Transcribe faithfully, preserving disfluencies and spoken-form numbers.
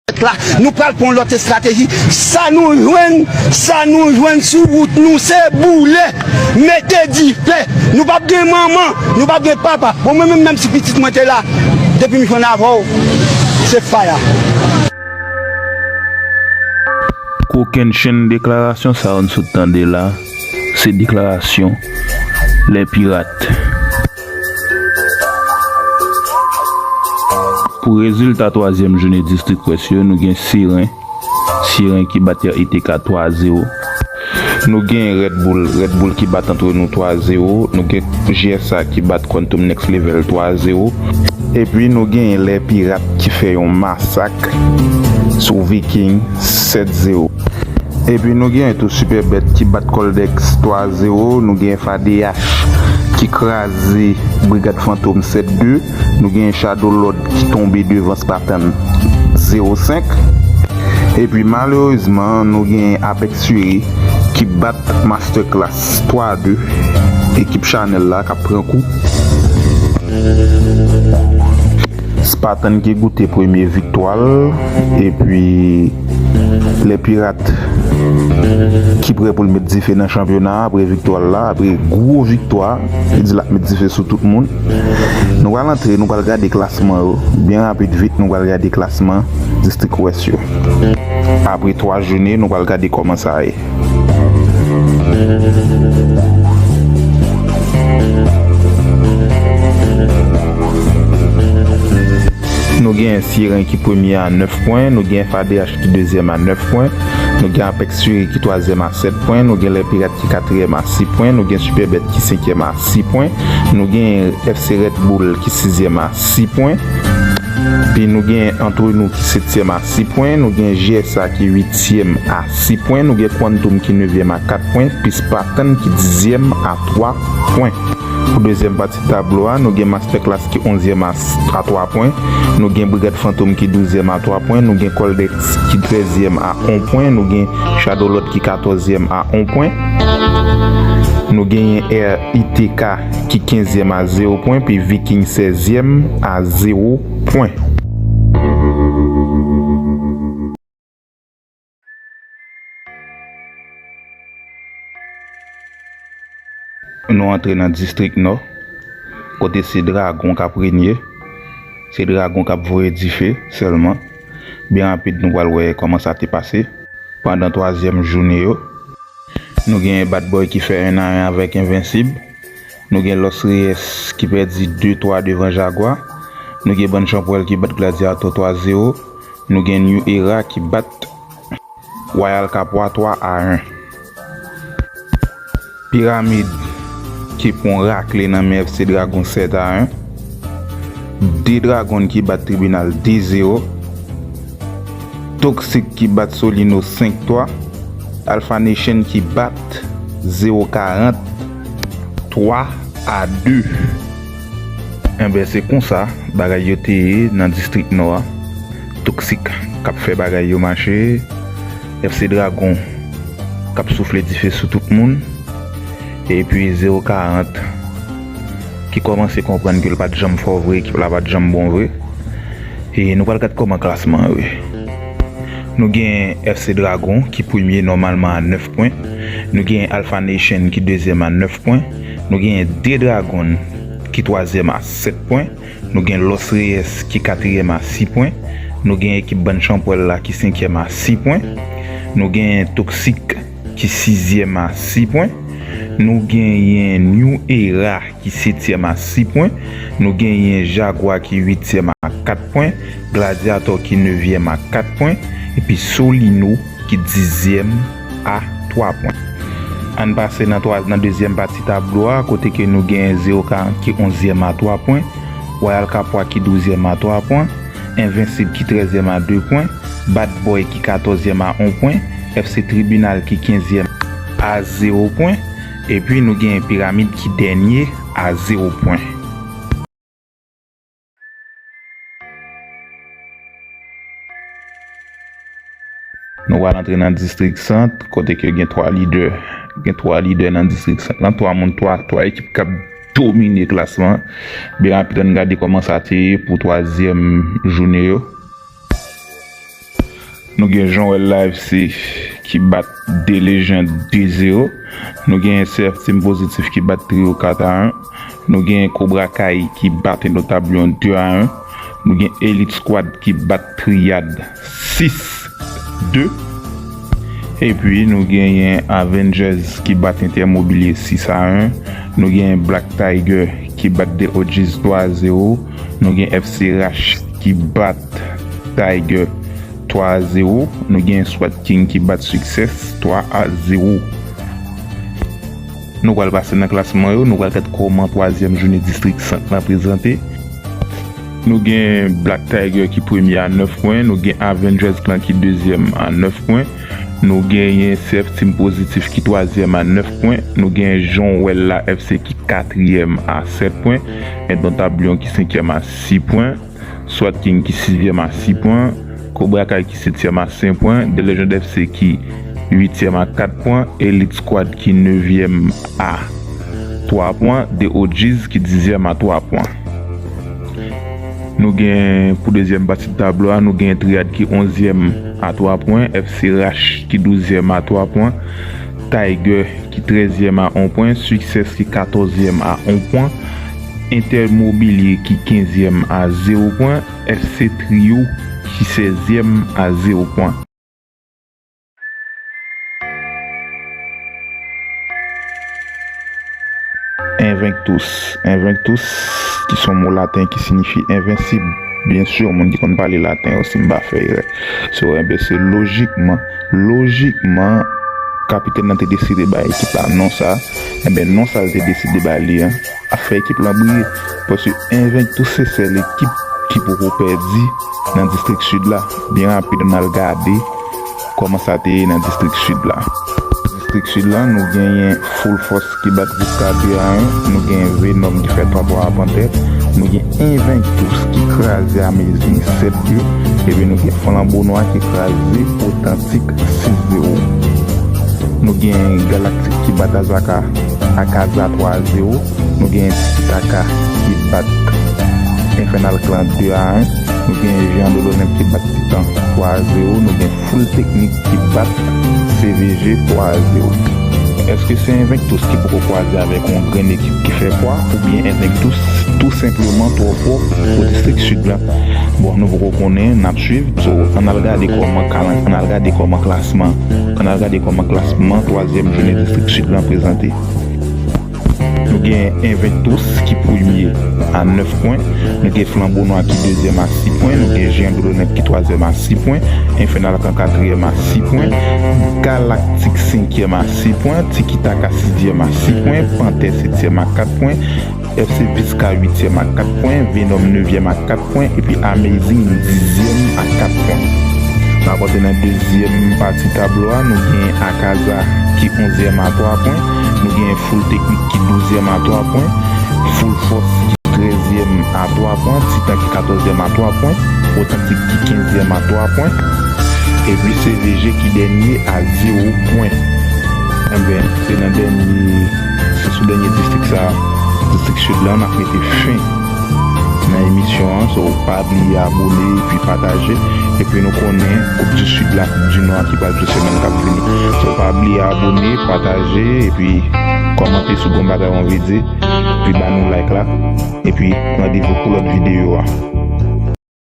La, nou pral pran lòt estrateji. Sa nou jwenn, sa nou jwenn sou wout nou, se boule, mete dife. Nou p ap gen manman, nou p ap gen papa. Bon, mwen menm, menm si pitit mwen te la, depi m jwenn avè w, se faya. Kokennchenn deklarasyon sa yo n sot tande la, se deklarasyon lè pirat. Pou rezilta twazyèm jounen Distrik Wès yo, nou gen Siren, Siren ki bat R I T K twa zewo. Nou gen Red Bull, Red Bull ki bat Antre Nou twa zewo. Nou gen J S A ki bat Quantum Next Level twa zewo. Epi nou gen Lè Pirat ki fè yon masak sou Viking sèt zewo. Epi nou gen tou Sipèbèt ki bat Koldex twa zewo. Nou gen F A D H ki kraze Brigad Fantom sèt de. Nou gen Shadow Lord ki tonbe devan Spartan zewo senk. Epi malerezman, nou gen Apex Fury ki bat Masterclass twa de. Ekip Chanèl la k ap pran kou. Spartan ki goute premye viktwa l, epi Lè Pirat ki prè pou l met dife nan chanpyona a apre viktwa l la, apre gwo viktwa, li di l ap met dife sou tout moun. Nou pral antre, nou pral gade klasman yo. Byen rapid, vit, nou pral gade klasman Distrik Wès yo. Apre twa jounen, nou pral gade kòman sa ye. Nou gen Siren ki premye a nèf pwen, nou gen F A D H ki dezyèm a nèf pwen, nou gen Apex Fury ki twazyèm a sèt pwen, nou gen Lè Pirat ki katriyèm a sis pwen, nou gen Sipèbèt ki senkyèm a sis pwen, nou gen F C Red Bull ki sizyèm a sis pwen, pi nou gen Antre Nou ki setyèm a sis pwen, nou gen J S A ki wityèm a sis pwen, nou gen Quantum ki nevyèm a kat pwen, pi Spartan ki dizyèm a twa pwen. Pou dezyèm pati tablo a, nou gen Masterclass ki onzyèm a, a twa pwen, nou gen Brigad Fantom ki douzyèm a twa pwen, nou gen Koldex ki trèzyèm a on pwen, nou gen Shadow Lord ki katòzyèm a on pwen, nou genyen R I T K ki kenzyèm a zewo pwen, pi Viking sèzyèm a zewo pwen. Nou antre nan distrik Nò, kote se Dragon k ap renye. Se Dragon k ap voye dife sèlman. Byen rapid, nou pral wè kòman sa te pase pandan twazyèm jounen yo. Nou gen Bad Boy ki fè en a en avèk Envensib. Nou gen Los Reyes ki pèdi de twa devan Jagwa. Nou gen Bann Chanpwèl ki bat Gladiator twa zewo. Nou gen New Era ki bat Royal Capois twa a en. Piramid ki pran rakle nan men F C Dragon sèt a en. De Dragon ki bat Tribinal de zewo. Toxic ki bat Solino senk twa. Alpha Nation ki bat zewo karant twa a de. Enben, se konsa bagay yo te ye nan distrik Nò a. Toxic k ap fè bagay yo mache, F C Dragon k ap soufle dife sou tout moun, epi zewo karant ki kòmanse konprann ke l pa t janm fò vre, ekip la pa t janm bon vre. E nou pral gad kòman klasman yo ye. Nou gen F C Dragon ki premye nòmalman a nèf pwen. Nou gen Alpha Nation ki dezyèm a nèf pwen. Nou gen De Dragon ki twazyèm a sèt pwen. Nou gen Los Reyes ki katriyèm a sis pwen. Nou gen ekip Bann Chanpwèl la ki senkyèm a sis pwen. Nou gen Toxic ki sizyèm a sis pwen. Nou genyen New Era ki setyèm a sis pwen. Nou genyen Jagwa ki wityèm a kat pwen. Gladiator ki nevyèm a kat pwen. Epi Solino ki dizyèm a twa pwen. Ann pase nan twa, nan dezyèm pati tablo a, kote ke nou genyen zewo karant ki onzyèm a twa pwen, Royal Capois ki douzyèm a twa pwen, Envensib ki trèzyèm a de pwen, Bad Boy ki katòzyèm a on pwen, F C Tribinal ki kenzyèm a zewo pwen, epi nou genyen Piramid ki dènye a zewo pwen. Nou pral antre nan distrik Sant, kote ke gen twa lidè. Gen twa lidè nan distrik Sant lan, twa moun, twa, twa ekip k ap domine klasman. Byen rapid, ann gade kòman sa te ye pou twazyèm jounen yo. Nou gen Jan Wèl la F C ki bat De Lejan de zewo. Nou gen C F Team Pozitif ki bat Trio kat a en. Nou gen Kobra Kay ki bat Endotablion de a en. Nou gen Elite Squad ki bat Triyad sis de. Epi nou genyen Avengers ki bat Entèmobilye sis a en. Nou gen Black Tiger ki bat The O Gs twa a zewo. Nou gen F C Rash ki bat Tiger twa a zewo. Nou gen Swat King ki bat Success twa a zewo. Nou pral pase nan klasman yo, nou pral gad kòman twazyèm jounen Distrik Sant lan prezante. Nou gen Black Tiger ki premye a nèf pwen, nou gen Avengers Clan ki dezyèm a nèf pwen, nou genyen C F Team Pozitif ki twazyèm a nèf pwen, nou gen Jan Wèl la F C ki katriyèm a sèt pwen, Endotablion ki senkyèm a sis pwen, Swat King ki sizyèm a sis pwen, Kobra Kay ki setyèm a senk pwen, The Legend F C ki uityèm a kat pwen, Elite Squad ki nevyèm a twa pwen, The O Gs ki dizyèm a twa pwen. Nou gen pou dezyèm pati tablo a, nou gen Triyad ki onzyèm a twa pwen, F C Rash ki douzyèm a twa pwen, Tiger ki trèzyèm a on pwen, Success ki katòzyèm a on pwen, Entèmobilye ki kenzyèm a zewo pwen, F C Trio ki sèzyèm a zewo pwen. Invictus. Invictus, ki se yon mo laten ki siyifi envensib. Byen si, moun ki konn pale laten yo, si m pa fè erè. So, enben, se lojikman, lojikman, kapitèn nan te deside bay ekip la non sa. Enben, non sa l te deside bay li an ap fè ekip lan briye. Paske Invictus se sèl ekip ki poko pèdi nan Distrik Sid la. Byen rapid, ann al gade kòman sa te ye nan Distrik Sid la. Distrik Sid la, nou genyen Full Force ki bat Visca de a en, nou gen Venom ki fè twa twa a Pantè, nou gen Invictus ki kraze Amazing sèt de, epi nou gen Flanbo Nwa ki kraze Otantik sis zewo. Nou gen Galactic ki bat Azaka, Akaza twa a zewo, nou gen Tiki Taka ki bat Infernal Clan de a en, nou gen Jean de l'Olympe ki bat Titan twa a zewo, nou gen Full Technique ki bat C V G twa a zewo. Èske se Invictus ki poko kwaze avèk yon grenn ekip ki fè pwa, oubyen Invictus tou senpleman twò fò pou Distrik Sid la? Bon, nou poko konnen, n ap swiv. So, ann al gade kòman kalan-, ann al gade kòman klasman, ann al gade kòman klasman twazyèm jounen Distrik Sid lan prezante. Nou gen Invictus ki premye a nèf pwen, nou gen Flanbo Nwa ki dezyèm a sis pwen, nou gen Jean de l'Olympe ki twazyèm a sis pwen, Infernal Clan katriyèm a sis pwen, Galactic senkyèm a sis pwen, Tiki Taka sizyèm a sis pwen, Pantè setyèm a kat pwen, F C Visca uityèm a kat pwen, Venom nevyèm a kat pwen, epi Amazing dizyèm a kat pwen. N ap antre nan dezyèm pati tablo a, nou gen Akaza ki onzyèm a twa pwen, nou gen Full Technique ki douzyèm a twa pwen, Full Force ki trèzyèm a twa pwen, Titan ki katòzyèm a twa pwen, Otantik ki kenzyèm a twa pwen, epi C V G ki dènye a zewo pwen. Enben, se nan dènye, se sou dènye distrik sa, distrik Sid la, n ap mete fen nan emisyon an. So, pa bliye abone epi pataje. Epi nou konnen Koup di Sid la, Koup di Nò a ki pral jwe semèn k ap vini. So, pa bliye abone, pataje, epi kòmante si w gen yon bagay w anvi di. Epi ba nou like la. Epi randevou pou lòt videyo a.